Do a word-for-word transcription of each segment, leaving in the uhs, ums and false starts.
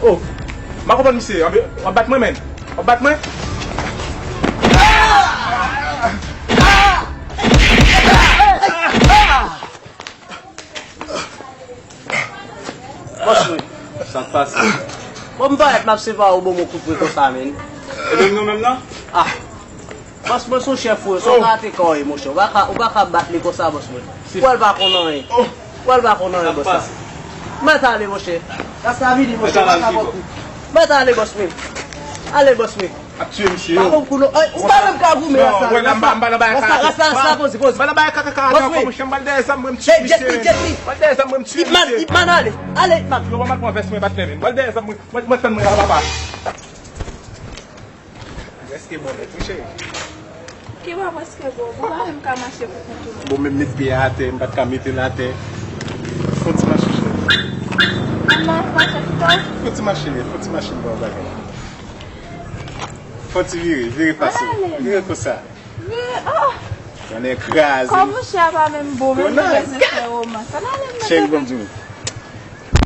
Oh, m pa konprann misye. W ap bat mwen, menn? W ap bat mwen? Bòs mwen. Sa k pase? Bon, m parèt m ap sipè ou bon mwen kout pwen konsa, menn. E menm nou menm nan? Ah. Bòs mwen se yon chèf ou ye, se yon karateka w ye, monchè. Ou pa ka, ou pa ka bat li konsa, bòs mwen. Ou wè l pa konn anyen. Ou wè l pa konn anyen, bòs la. Mèt ale, monchè. Rasta vini, monchè. Mèt ale, bòs mwen. Ale, bòs mwen. Ap tiye misye. Pa konn kou non. Ou pa menm ka goumen, rasta. Rasta, rasta, rasta, poze, poze. M pa nan bagay kaka kaka ankò, monchè. M pral dèyè zam mwen, m tiye misye. Jet li, jet li. M pral dèyè zam mwen, m tiye misye. Hitman, Hitman, ale. Ale, Hitman. Yo, pa mal pran vès mwen, patnè, menn. M pral dèyè zam mwen, m pral fè mwen papa. Prèske bon nèt wi, cheri. Ki bò prèske bon? Ou pa menm ka mache pou kont ou menm. Bon, menm met pye a atè, m pa t ka mete l atè. Fon ti mache, cheri. Ann mache pito? Fon ti mache, fon ti mache, m ba w bagay. Fon ti vire, vire fason. Vire konsa. Vire, oh! Tonnè kraze. Kò mouche a pa menm bon, menm lè se romans. Ann ale m nan. Cheri, ban m di w.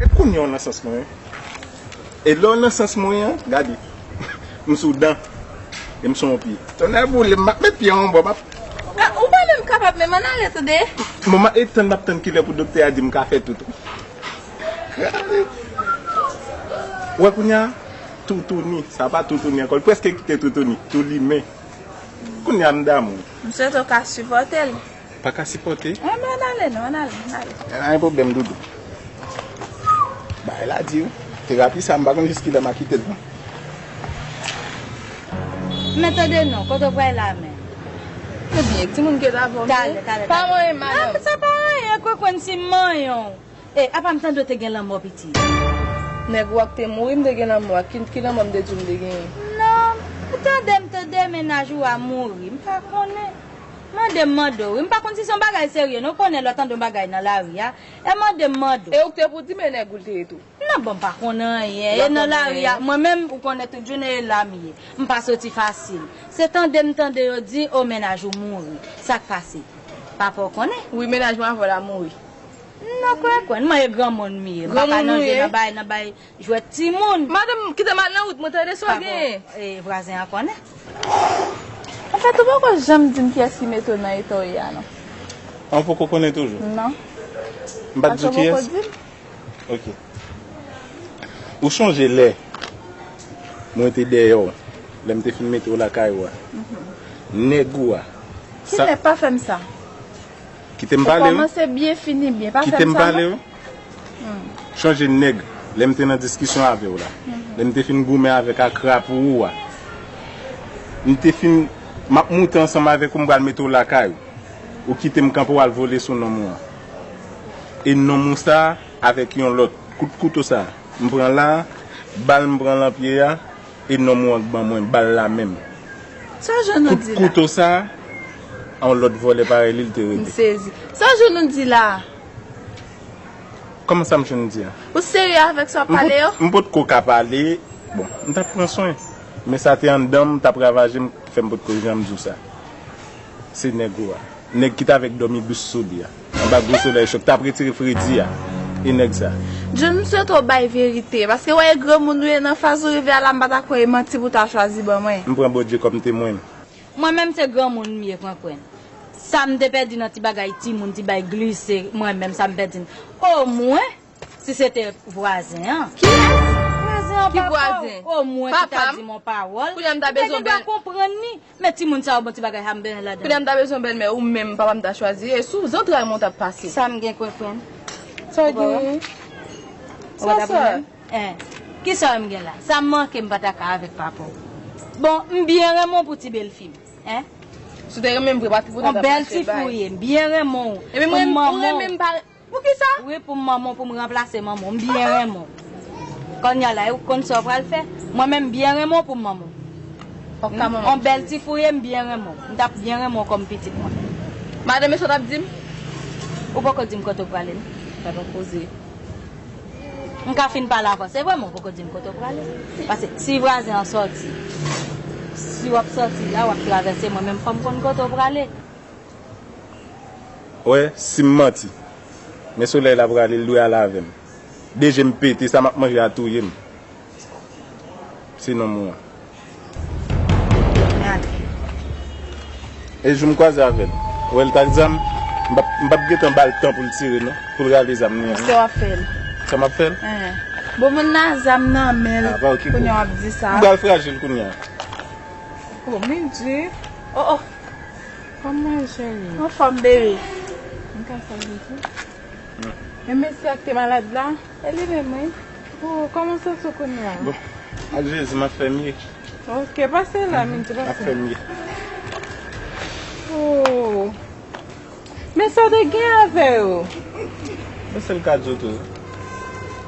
E kounye a w nan sans mwen, wi. E lè w nan sans mwen an, gade, m sou dan, e m sou yon pye. Tonnè boule m, m ap met pye an bò, m ap... Ah, ou pa menm kapab menm, ann ale tande. Bon, m ap tann, m ap tann kilè pou doktè a di m ka fè toutou. Wè kounye a, toutouni, sa pa toutouni ankò, li prèske kite toutouni, tou limen. Kounye a m damou. M swete w ka sipòte l. Pa ka sipòte. Anben, ann ale non, ann ale, ann ale. Pa gen pwoblèm, doudou. Bagay la di wi. Terapi sa, m pa konn jiskilè m a kite l non. Men tande non, kote w pral la menm? Ebyen, timoun ki t avè w. Talè, talè, talè. Pa manyen madanm. Sa pa anyen, kwekwenn si m manyen w. E, apa m tande w te gen lanmò pitit? Nèg ou a k te mouri, m te gen lanmò a. Ki, ki lanmò m te di w m te genyen? Non, tande m, tande mennaj ou a mouri. M pa konnen. Mande m, mande w. M pa konn si se yon bagay serye, non, konnen lè w tande yon bagay nan lari a. E mande m, mande w. E ou k te pou di m e nèg ou l te ye tou? Non, bon, m pa konnen anyen. E nan lari a, mwen menm, ou konnen tout jounen e la m ye. M pa soti fasil. Se tande m tande yo di, o, mennaj ou mouri. Sa k pase? Papa w konnen? Wi, mennaj mwen avè w la mouri. Non, kwekwenn, mwen e granmoun m ye. M pa ka nan jwe nan bay, nan bay jwèt timoun. Madanm, kite m al nan wout mwen, tande sa w genyen. E vwazen an konnen. Anfèt, ou poko janm di m kiyès ki mete w nan eta w ye a, non. An poko konnen toujou? Non. M pa t di w kiyès? Paske w poko di m. Ok. Ou chonje lè mwen te dèyè w, lè m te fin mete w lakay ou a? Nèg ou a. Kilè? Pa fè m sa. Kite m pale w. Ou kòmanse byen, fini byen. Pa fè m sa non. Kite m pale w. Chonje nèg, lè m te nan diskisyon avè w la. Lè m te fin goumen avèk akra pou ou a. M te fin, m ap moute ansanm avèk ou, m pral mete w lakay ou. Ou kite m kanpe, w al vole sou nonm ou an. E nonm ou sa a, avèk yon lòt. Kout kouto sa a, m pran la, bal m pran lan pye a, e nonm ou an k ban mwen bal la menm. Sa w jwenn ou di la? Kout kouto sa a, yon lòt vòlè parèy li, l te rete. M sezi. Sa w jwenn ou di la a? Kòman sa m jwenn di a? Ou serye avèk sa w ap pale yo? M potko ka pale. Bon, m t ap pran swen. Men sa te anndan m, t ap ravaje m, fè m potko janm di w sa. Se nèg ou a. Nèg ki t avèk dòmi dous sou li a. Anba gwo solèy chòk, t ap retire fredi a. E nèg sa. John, m swete w bay verite. Paske w wè e granmoun ou ye nan faz ou rive a la, m pa ta kwè e manti pou w ta chwazi ban mwen. M pran Bondye kòm temwen m. Mwen menm se granmoun m ye, Kwenkwen. Sa m te pèdi nan ti bagay timoun, ti bay glise, mwen menm sa m pèdi. Omwen, si se te vwazen an. Kiyès? Vwazen an, papa w. Omwen ki ta di m yon pawòl. Kounye a m ta bezwen bèl. Ou te gen dwa konprann li. Men timoun sa yo, bon ti bagay sa m benyen ladan. Kounye a m ta bezwen bèlmè ou menm, papa m ta chwazi. E sou zantray mwen w t ap pase. Sa m gen, Kwenkwen? Sa w genyen? Ou pa wè? Sa sa? Hein, kisa m gen la? Sa m manke m pa ta ka avèk papa w. Bon, m byen renmen w pou ti bèlfi m. Hein? Si w te renmen m vre, pa t pou w ta chache bay. On bèl ti fi w ye, m byen renmen w. Epi mwen, ou renmen m pa, pou kisa? Wi, pou m manman w, pou m ranplase manman w, m byen renmen w. Kounye a la, ou konn sa w pral fè? Mwen menm, m byen renmen w pou m manman w. On bèl ti fi w ye, m byen renmen w. M t ap byen renmen w kòm pitit mwen. Madanm, e sa w t ap di m? Ou poko di m kote w prale, non? Gad on koze. M ka fin pale avè w. Se vrèman ou poko di m kote w prale. Paske si vwazen an sòti, si w ap sòti la, w ap travèse, mwen menm fò m konn kote w prale. Wè, si m manti, men solèy la prale, l dwe ale avè m. De je m pete, sa m ap manje a touye m. Se nonm ou an. Gade. E jou m kwaze avè l. Ou wè l t ak zam, m p ap, m p ap gentan ba l tan pou l tire non, pou l rale zam li an. Èske w ap fè l? Sa m ap fè l? Enhen. Bon, moun nan zam nan men l, kounye a w ap di sa. M pral frajil kounye a. Oh, Mindji. Oh, oh. Kòman w ye, cheri? Anfòm, bebe. M ka salye tou? Men mesye a k te malad la, e li menm, wi. Oh, kòman w santi w kounye a? Bon, ak Jezi, m ap fè mye. Ok, pase la, Mindji, pase. M ap fè mye. Oh. Men sa w te gen avè yo? Men sa l ka di w tou.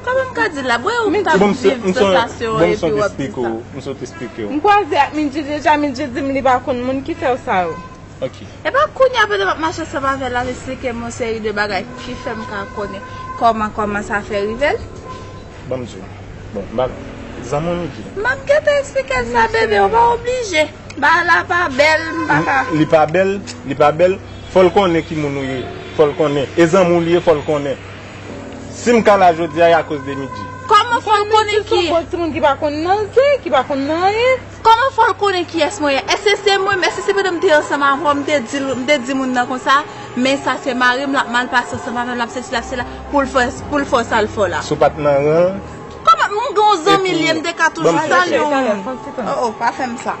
Kòman m ka di l la? Bwè ou t ap viv sansasyon epi w ap di sa. M sot esplike w. M kwaze ak Mindji deja, Mindji di m li pa konn moun ki fè w sa yo. Ok. Epa kounye a pandan m ap mache ansanm avè l, l ap esplike m yon seri de bagay ki fè m ka konnen kòman, kòman sa fè rive l. Ban m di w. Bon, m pa, zanmi w Mindji. M ap gentan esplike l sa, bebe, ou pa oblije. Bagay la pa bèl, m pa ka. Li pa bèl, li pa bèl. Fò l konnen ki moun ou ye. Fò l konnen. E zanmi w li ye, fò l konnen. Si m ka la jodi a, e akoz de Mindji. Kòman fò l konnen ki? Yon gwo timoun ki pa konn nan zye, ki pa konn nan anyen. Kòman fò l konnen kiyès mwen ye? Èske se mwen menm? Èske se pandan m te ansanm avè w, m te di l, m te di moun nan konsa, men sa se mari m, l ap mal pase ansanm avè m, l ap sesi, l ap sela, pou l fè, pou l fè w sa l fè w la? Si w pa t nan ran. Kòman m gen yon zanmi l ye, m te ka toujou salye w. Oh, oh, pa fè m sa.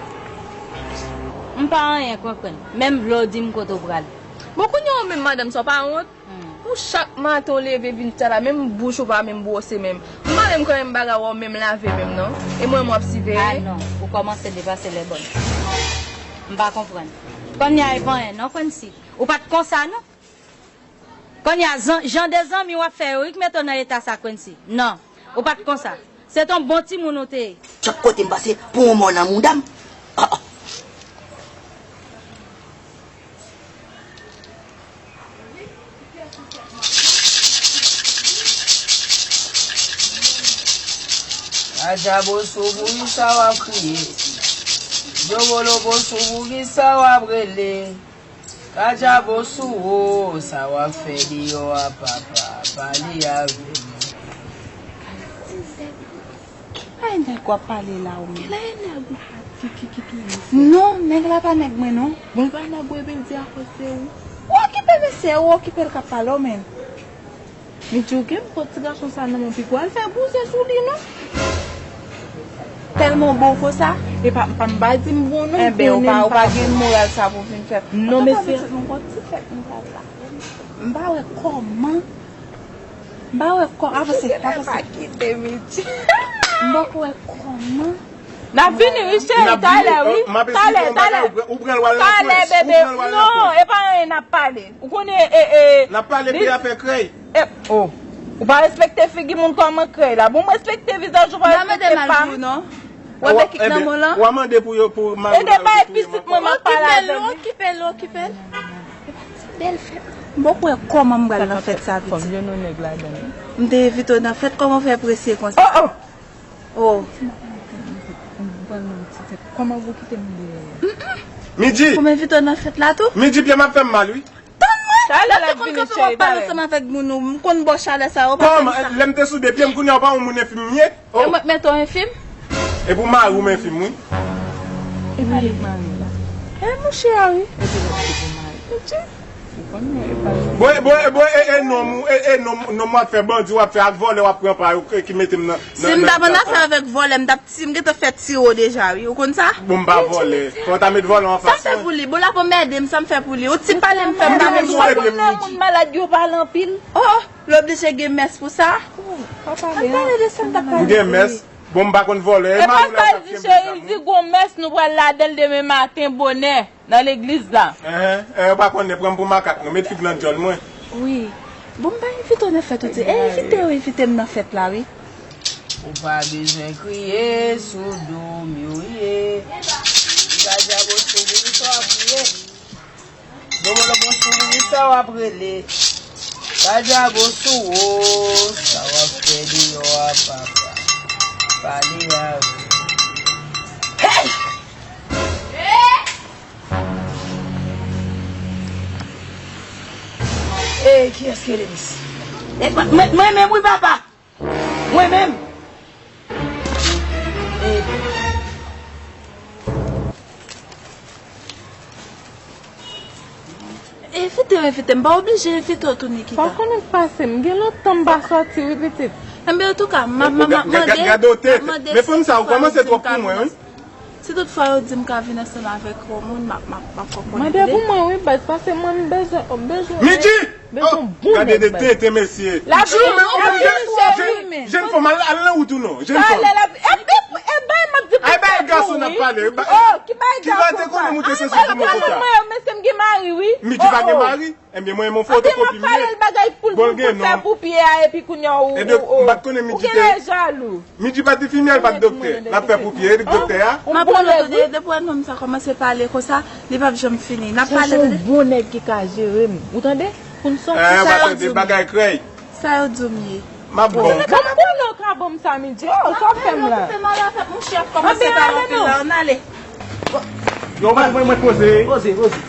M pa anyen, konprann. Menm vle w di m kote w prale. Bon, kounye a ou menm, madanm sa, w pa wont? Hmm. Ou chak maten w leve vin chita la, menm bouch ou pa menm bwose menm. M pa menm konn menm bagay wè w menm lave menm non. E mwen menm w ap siveye. Ah non, ou kòmanse depase lè bòn. M pa konprann. Kounye a e pa anyen non, Quincy. Ou pa t konsa non. Kounye a zan, jan de zanmi w ap fè yo wi k mete w nan eta sa, Quincy. Non, ou pa t konsa. Se t on bon timoun ou te ye. Chak kote m pase, pou yon mò nan mouda m. Ah, ah. Kaja bosou, poukisa w ap kriye? Djobolo bosou, poukisa w ap rele? Kaja bosou, o, sa w ap fè deyò a, papa? Pale avè m. Ay, nèg w ap pale la, ou menm? Genlè e nèg ou ki, ki, ki touye mesye. Non, nèg la pa nèg mwen, non. Bon, e pa nèg ou, epi l di akoz se ou. Ou okipe mesye, ou okipe l k ap pale, ou menm. Li di w gen bon ti gason sa nan men w, pi gwo al fè bouzen sou li, non. Tèlman w bon konsa? E pa, pa m pa di m bon, non. Enben, ou pa, ou pa gen moral sa pou w vin fè. Non, mesye. Mwen gon ti fèt m pral la. M pa wè kòman. M pa wè kò, avanse, avanse. M poko wè kòman. N ap vini, wi, cheri, talè, wi. Talè, talè. Talè, bebe. Non, e pa anyen n ap pale. Ou konnen, e, e. N ap pale, peyi a fè krèy. E, oh. Ou pa respekte figi moun kòman krèy la. Bon, m respekte vizaj ou, pa respekte pa m. Ou wè pekik nan men w lan? Wa mande pou yo, pou mari w la. E de bay pitit mwen m ap pale avè l. Okipe l, okipe l. Bèl fèt. M poko wè kòman m pral nan fèt sa, pitit. Fò m jwenn yon nèg ladan l. M te envite w nan fèt, kòman w fè presye konsa? Oh, oh! Oh. Kòman w kite m dèyè? Mindji! Pou m envite w nan fèt la tou? Mindji, pye m ap fè m mal, wi. Tann mwen! Talè l ap vini, cheri, talè. Lè w te konn kanpe w ap pale ansanm avèk moun ou, m konn ba w chalè sa yo, pa fè m sa. Kòman? Lè m te sou de pye m, kounye a w pa yon moun enfim m ye? Oh. E mwen k mete w enfim? Epi w mari w m enfim, wi. E pa li k mari w la. E mouche a, wi. Epi lòt ki pou mari. Ou konn mwen, e pa li. Bon, e, bon, e, bon, e, e nonm ou, e, e nonm, nonm w ap fè bandi, w ap fè ak vòlè, w ap pran pa yo, e, ki mete m nan, nan, nan sa. Si m t ap ann afè avèk vòlè, m t ap Si m gentan fè tire w deja, wi. Ou konn sa? Bon, m pa vòlè. Fò w ta met vòlè anfas mwen. Sa m fè pou li? Bon, la pou m ede m, sa m fè pou li? Ou ti pale m fè m pa menm chwa. Moun malad yo pale anpil. Oh, oh, l oblije gen mès pou sa? Ann pale de sa n t ap pale. M gen mès. Bon, m pa konn vòlè. E pa sa l di, cheri, l di gon mès nou pral ladan l demen maten bonè. Nan legliz la. Enhen, enhen, ou pa konnen, pran m pou makak non, met fig nan djòl mwen. Wi. Bon, m pa envite w nan fèt ou di. E envite yo envite m nan fèt la, wi. Ou pa bezwen kriye sou do m yo ye. Gadjabo sou poukisa w ap kriye? Domolo bon sou poukisa w ap rele? Gadjabo sou wo, sa w ap fè deyò a, papa? Pale avè m. Hey! Ey, kiyès ki rele m? E, mwen, mwen menm wi, papa. Mwen menm. E, Te envite m, pa oblije envite w tou, Nikita. Pa konnen k pase m. Gen lontan m pa sòti, wi, pitit. Enben, antouka, m ap mande. Gade w tete. Men fanm sa, ou kòmanse twòp pou mwen, wi. Si tout fwa yo di m ka vin ansanm avèk yon moun, m ap, m ap, m ap konprann. Mande pou mwen, wi, baz, pase mwen, m bezwen, m bezwen. Midji! Bezwen bon nèg, baz. Gade de tete, mesye. La vi, cheri, men. Jèn fanm, al, al nan wout ou non. Jèn fanm. Talè la, e, e, e, bay m ap di pou tèt ou, wi. Ay, bay gason n ap pale. Oh, ki bay gason sa? Ki sa te konnen mwen te sanse pou mwen konsa? Mwen, mesye, m gen mari, wi. Midji pa gen mari? Ebyen, mwen, mwen fotokopi m ye. Bon, l gen non. Pou fè pou pye a, epi kounye a, ou, ou, ou, ou genlè jalou. Midji pa t enfimyè, l pa t doktè. L ap fè pou pye, e li k doktè a. M ap pale, tande, depi wè nonm sa kòmanse pale konsa, li p ap janm fini. N ap pale, tande. Chèche yon bon nèg ki ka jere m. Ou tande? Pou n sòti. Eh, pa tande, bagay krèy. Sa yo di w m ye. M ap bon. Bon, m konnen w ka ban m sa, Midji. Oh, sa w ap fè m la? Anpil ale non. Yo, mwen, mwen, mwen poze. Poze, poze.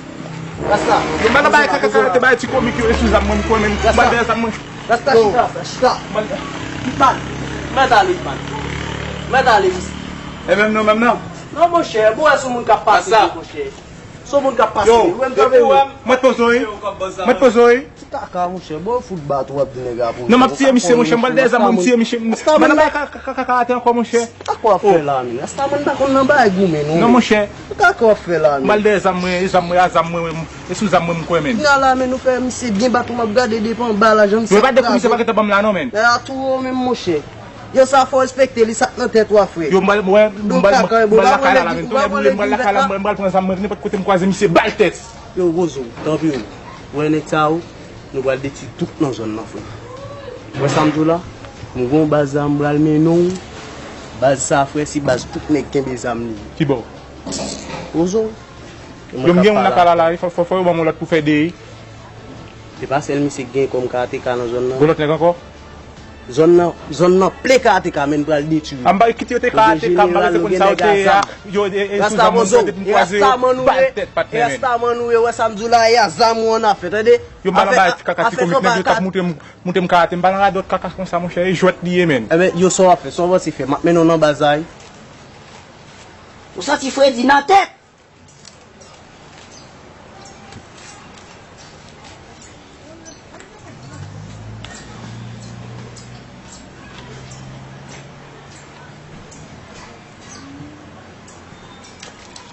Rasta. Yo, mwen bay kaka, kaka te bay ti komik yo, esou zam mwen, mwen, mwen, mwen bay zam mwen. Rasta, chita, chita. Itman. Mèt ale, Itman. Mèt ale, isi. E menm non, menm non. Non, monchè, bon, e sou moun k ap pase, monchè. Sou moun k ap pase, wi, m tande, wi. Mwen poze, wi. Mwen poze, wi. Ti kaka, monchè, bon, fout bat ou ap di nèg a pou. Non, m ap tiye misye, monchè, m pral dèyè zam mwen, m tiye misye. Mwen nan bay kaka, kaka, kaka atè ankò, monchè. Kaka w ap fè la, men. Rasta, mwen pa konn nan bay goumen, non. Non, monchè. Kaka w ap fè la, men. M pral dèyè zam mwen, e zam mwen, a zam mwen, e sou zam mwen m kwè, men. Kounye a la, men, nou fè misye byen bat ou, m ap gade depi anba la, jan misye ap kraze. Yo pa de kou misye pa gentan ban m la, non, men. Nèg la touye w menm, monchè. Yo, sa fò w respekte li, sa k nan tèt ou a, frè. Yo, m pral, mwen, m pral, m pral lakay la, la, men. Tonè boule, m pral lakay la, m pral pran zam mwen, nenpòt kote m kwaze misye, bal tèt. Yo, Wozo, tanpri w. Wè nèg sa yo, nou pral detwi tout nan zòn nan, frè. Wè sa m di w la? M gen yon baz la, m pral mennen w. Baz sa, frè, se baz tout nèg kenbe zam li ye. Ki bò? Wozo. Yo, m gen yon lakay la, la, fò, fò, fò yo ban m yon lòt pou fè deyi. Se pa sèl misye k gen kòm karateka nan zòn nan. Gon lòt nèg ankò? Zòn nan, zòn nan plen karateka, men n pral detwi yo. A m pa kite yo te karateka, m pa bezwen konn sa yo te ye a. Yo, e, e, sou zam mwen, depi m kwaze yo, bal tèt, patnè, men. Rastaman nou ye, wè sa m di w la, e a zam ou an afè, tande? Yo, m pa nan bay ti kaka ti komik, nèg yo t ap moute m, moute m karate, m pa nan radòt kaka konsa, monchè, e jwèt li ye, men. Enben, yo, sa w ap fè, sa w panse fè, m ap mennen w nan baz la, wi. Ou santi fredi nan tèt?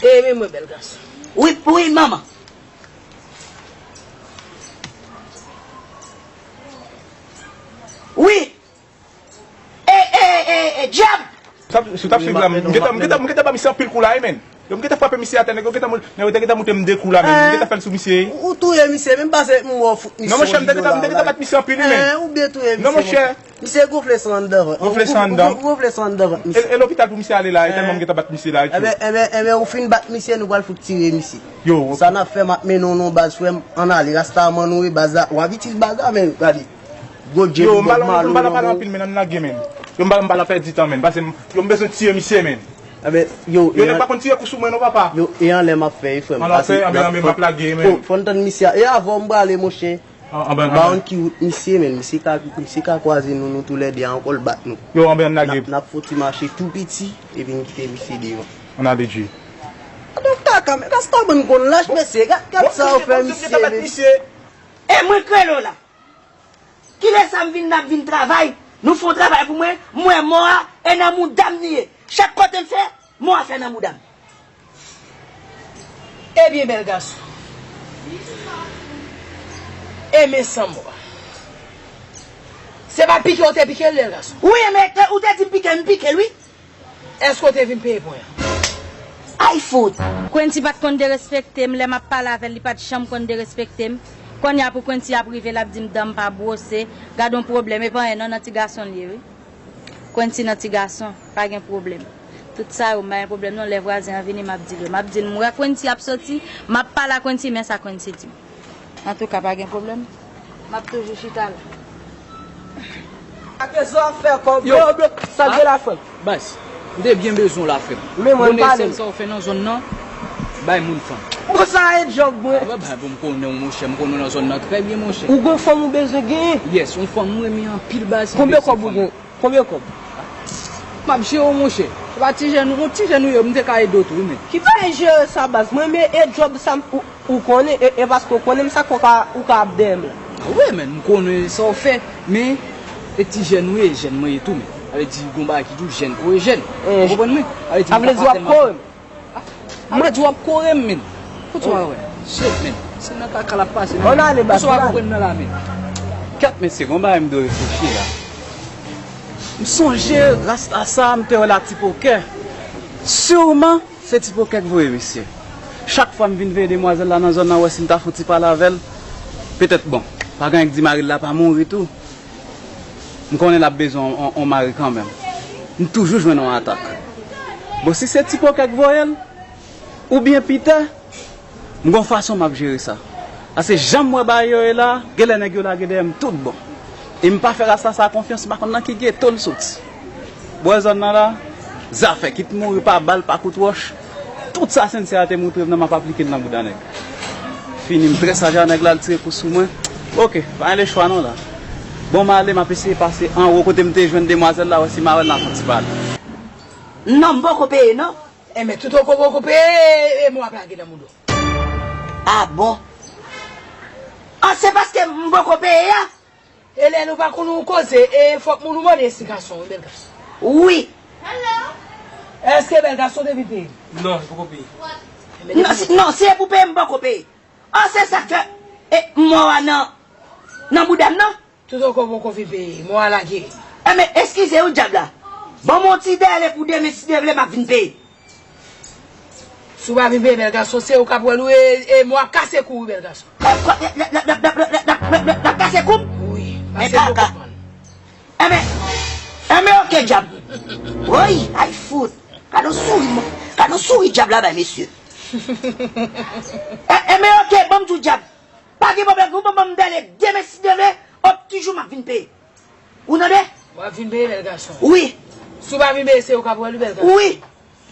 E, men mwen bèl gason. Wi, wi, manman. Wi. E, e, e, e, dyab! Si w t ap swiv la, m gentan, m gentan, m gentan ba misye anpil kou la, wi, men. Yo, m gentan frape misye atè, nèg yo gentan, nèg yo te gentan moute m de kou la, men. M gentan fè l sou misye, wi. Ou touye misye, menm pase m wè w fout misye. Non, monchè, m te gentan, m te gentan bat misye anpil, wi, men. Ou byen touye misye. Non, monchè. Misye gonfle san anndan vant. Gonfle san anndan. Gonfle san anndan vant misye. E, e lopital pou misye ale la, e tèlman m gentan bat misye la, wi. Enben, enben, enben, ou fin bat misye, nou pral fout tire misye. Yo. Sa n ap fè, m ap mennen w nan baz, frè m, ann ale. Rastaman nou ye, baz la. W ap itil baz la, men, gade. Yo, m pa nan pale anpil, men, ann lage, men. Yo, m pa, m pa nan pèdi tan, men. Pase m, yo, m bezwen tiye misye, men. Enben, yo, yo, nèg pa konn tire kou sou mwen, non, papa. Yo, e anlè m ap fè, wi, frè m. Ann fè, anlè, anlè, m ap lage, men. Fò n tann misye a. E avè w m prale, monchè. Anben, anben. M pa konn ki wout misye, men. Misye ka, misye ka kwaze nou, nou toulède a ankò, l bat nou. Yo, anben, ann lage. N ap, n ap fouti mache tou piti, epi n kite misye devan. Ann ale, Dji. Gade kaka, men, rastaman konn lach, mesye. Gad, gad sa yo fè misye, men. E mwen k rele w la. Kilè sa m vin la, m vin travay? Nou fè yon travay pou mwen, m wè mò a, e nan mouda m li ye. Chak kote m fè, mò a fè nan mouda m. Ebyen, bèl gason. E men san mò a. Se pa pike w te pike l, bèl gason? Wi, men ou te di m pike l, m pike l, wi. Èske w te vin peye pwen an? Ay, fout! Quenty pa t konn derespekte m, lè m ap pale avè l, li pa t janm konn derespekte m. Kounye a pou Quenty ap rive, l ap di m dan m pa bwose. Gad on pwoblèm, e pa anyen non, nan ti gason l ye, wi. Quenty nan ti gason, pa gen pwoblèm. Tout sa yo, m pa gen pwoblèm non, lè vwazen an vini, m ap di l yo. M ap di l, m wè Quenty ap soti, m ap pale a Quenty, men sa Quenty di m. Antouka, pa gen pwoblèm. M ap toujou chita la. Ake sa w ap fè kòb yo, bro? Sa l gen la, frè m? Baz, m te byen bezwen w la, frè m. Men mwen pale. Sèl sa w fè nan zòn nan, bay moun fanm. Ou sa e djòb mwen? Wè, bay bon, m konnen w, monchè, m konnen w nan zòn nan trè byen, monchè. Ou gon fanm ou bezwen genyen? Yes, yon fanm m renmen anpil, baz. Konbyen kòb ou gen? Konbyen kòb? M ap jere w, monchè. Se pa ti jèn, yon ti jèn ou ye, m te ka ede w tou, wi, men. Ki bagay jere sa, baz? Mwen, men, e djòb sa m, ou, ou konnen, e, e paske w konnen m, sa k fè w ka, ou ka ap dèyè m la. A wi, men, m konnen sa w fè, men, e ti jèn ou ye, jèn mwen ye tou, men. Sa vle di, gon bagay ki di w jèn kore jèn. Ou konprann mwen? Sa vle di w ap kore m. Sa vle di w ap kore m, men. Kote w a wè? Shit, men. Se nan kaka l ap pase, men. Kote w a konprann nan la, men. Kèt, mesye, gon bagay m dwe reflechi la. M sonje rasta sa, m te wè l a Ti Pokè. Siman, se Ti Pokè k voye, mesye. Chak fwa m vin veye demwazèl la nan zòn nan, wè si m ta fè yon ti pale avè l. Petèt, bon, pa gen anyen k di mari l la pa mouri tou. M konnen l ap bezwen on, on, on mari kanmenm. M toujou jwenn on atak. Bon, si se Ti Pokè k voye l, oubyen Pitè, m gon fason m ap jere sa. Paske jan m wè bagay yo ye la, genlè nèg yo lage dèyè m tout bon. E m pa fè rasta sa konfyans, m pa konn nan ki geto l soti. Bò zòn nan la, zafè, kit mouri pa bal, pa kout wòch, tout sa Sensei a te montre m nan, m ap aplike l nan bouda nèg. Fini, m trè saj a nèg la, l tire kou sou mwen. Oke, pa gen lechwa non la. Bon, m ale, m ap eseye pase anwo kote m te jwenn demwazèl la, wè si m a wè l nan fon ti pale. Non, m poko peye, non. Enben, tout oko poko peye, e mwen ap lage nan moudo. A bon? An, se paske m poko peye a? E lè nou pa konn yon koze, e fòk moun ou mande esplikasyon, wi, bèl gason. Wi. Èske bèl gason te vin peye? Non, li poko peye. Non, si, non, si e pou peye, m poko peye. An, se sa k fè, e, mò a nan, nan bouda m, non? Tout oko poko vin peye, mò a lage. Enben, eskize wi, dyab la. Ban m yon ti dèle pou demen, si Dye vle, m ap vin peye. Si w pa vin peye, bèl gason, se ou k ap wè l, wi, e, e mò ap kase kou, wi, bèl gason. L ap, l ap, l ap, l ap, l ap, l ap, l ap, l ap kase kou m? Wi, men pase kaka. Enben, enben, oke, dyab. Woy, ay fout. Gade yon souri, gade yon souri dyab la bay, mesye. E, enben, oke, ban m di w, dyab. Pa gen pwoblèm, ou ban m dèle demen, si Dye vle, ot ti jou m ap vin peye. Ou tande? W ap vin peye, bèl gason. Wi. Si w pa vin peye, se ou k ap wè l, wi, bèl gason. Wi.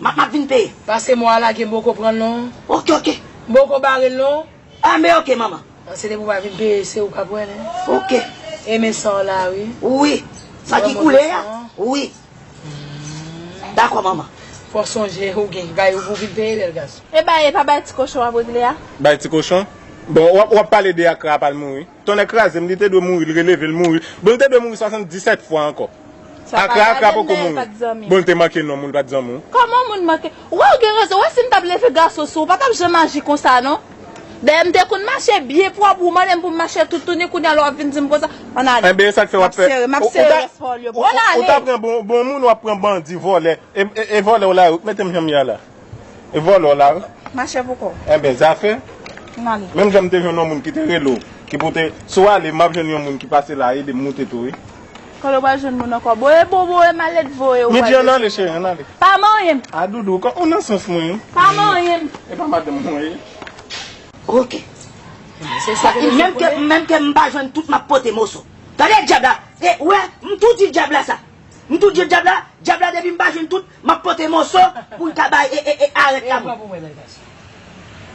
M ap, m ap vin peye. Paske mò a lage, m poko pran l non. Oke, oke. M poko bare l non. A, men oke, manman. Paske depi w pa vin peye, se ou k ap wè l, en. Oke. E men san w la, wi. Wi. San ki koule a? Wi. Dakò, manman. Fò w sonje, ou gen bagay ou pou vin peye, bèl gason. E bay, e pa bay ti kochon w ap regle a? Bay ti kochon? Bon, w ap, w ap pale de Akra a pa l mouri. Tonnè kraze m, li te dwe mouri, l releve l mouri. Bon, li te dwe mouri swasanndisèt fwa ankò. Akra, Akra poko mouri. Bon, li te manke non, moun pa t zanmi w. Kòman moun manke? Wè, w gen rezon. Wè, si m t ap leve gason sou ou, w pa t ap janm aji konsa, non. Dayè, m te konn mache byen pwòp, ou mande m pou m mache toutouni, kounye a la w ap vin di m konsa. Ann ale. Enben, e sa k fè w ap fè. M ap sere, m ap sere rès pawòl yo pou ou. Ann ale. Ou ta pran bon, bon moun, w ap pran bandi, vòlè. E, e, e vòlè w la, ou k mete m jan m ye a la. E vòlè w la, wi. Mache pou kò w. Enben, zafè. Ann ale. Menm jan m te jwenn yon moun ki te rele w, ki pou te, si w ale, m ap jwenn yon moun ki pase la, ede m moute tou, wi. Kote w pral jwenn moun ankò? Boye bon, boye malèt, voye ou. Midji, ann ale, cheri, ann ale. Pa manyen m. A, doudou, ou nan sans mwen, wi. Pa manyen m. E pa madanm mwen, wi. Oke. Menm ke, menm ke m pa jwenn tout, m ap pote moso. Tande dyab la. E, wè, m tou di dyab la sa. M tou di dyab la, dyab la, depi m pa jwenn tout, m ap pote moso pou l ka bay, e, e, e, arèt la pou. E pran pou mwen, bèl gason.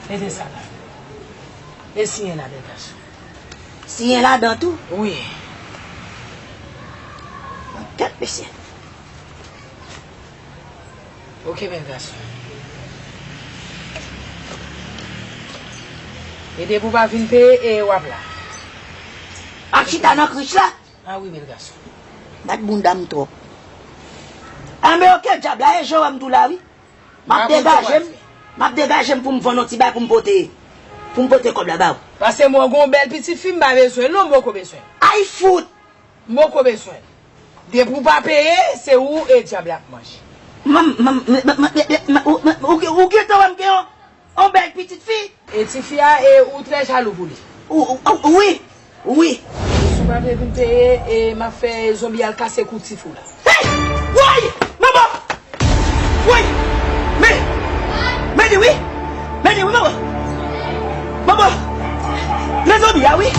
Mete sa la. E siyen la, bèl gason. Siyen ladan tou? Wi. Kèt, mesye. Oke, bèl gason. E depi w pa vin peye, e w ap la. Ap chita nan krich la? A wi, bèl gason. Bat bounda m twòp. Anben, oke, dyab la, e jan w wè m tou la, wi. M ap degaje m, m ap degaje m pou m vann yon ti bagay pou m pote, pou m pote kòb la ba w. Paske mwen gon bèl pitit fi, m pa bezwen l non, m poko bezwen l. Ay fout! M poko bezwen l. Depi w pa peye, se ou e dyab la ap manje. Manm, manm, ou, ou, ou, ou gentan wè m gen yon, yon bèl pitit fi? E tifi a, e ou trè jalou pou li? Ou, ou, ou, wi, wi. Si w pa vle vin peye, e m ap fè zonbi al kase kou tifi w la. Hey! Woy! Manman! Woy! Men, men li wi! Men li wi, manman! Manman! Men zonbi a wi!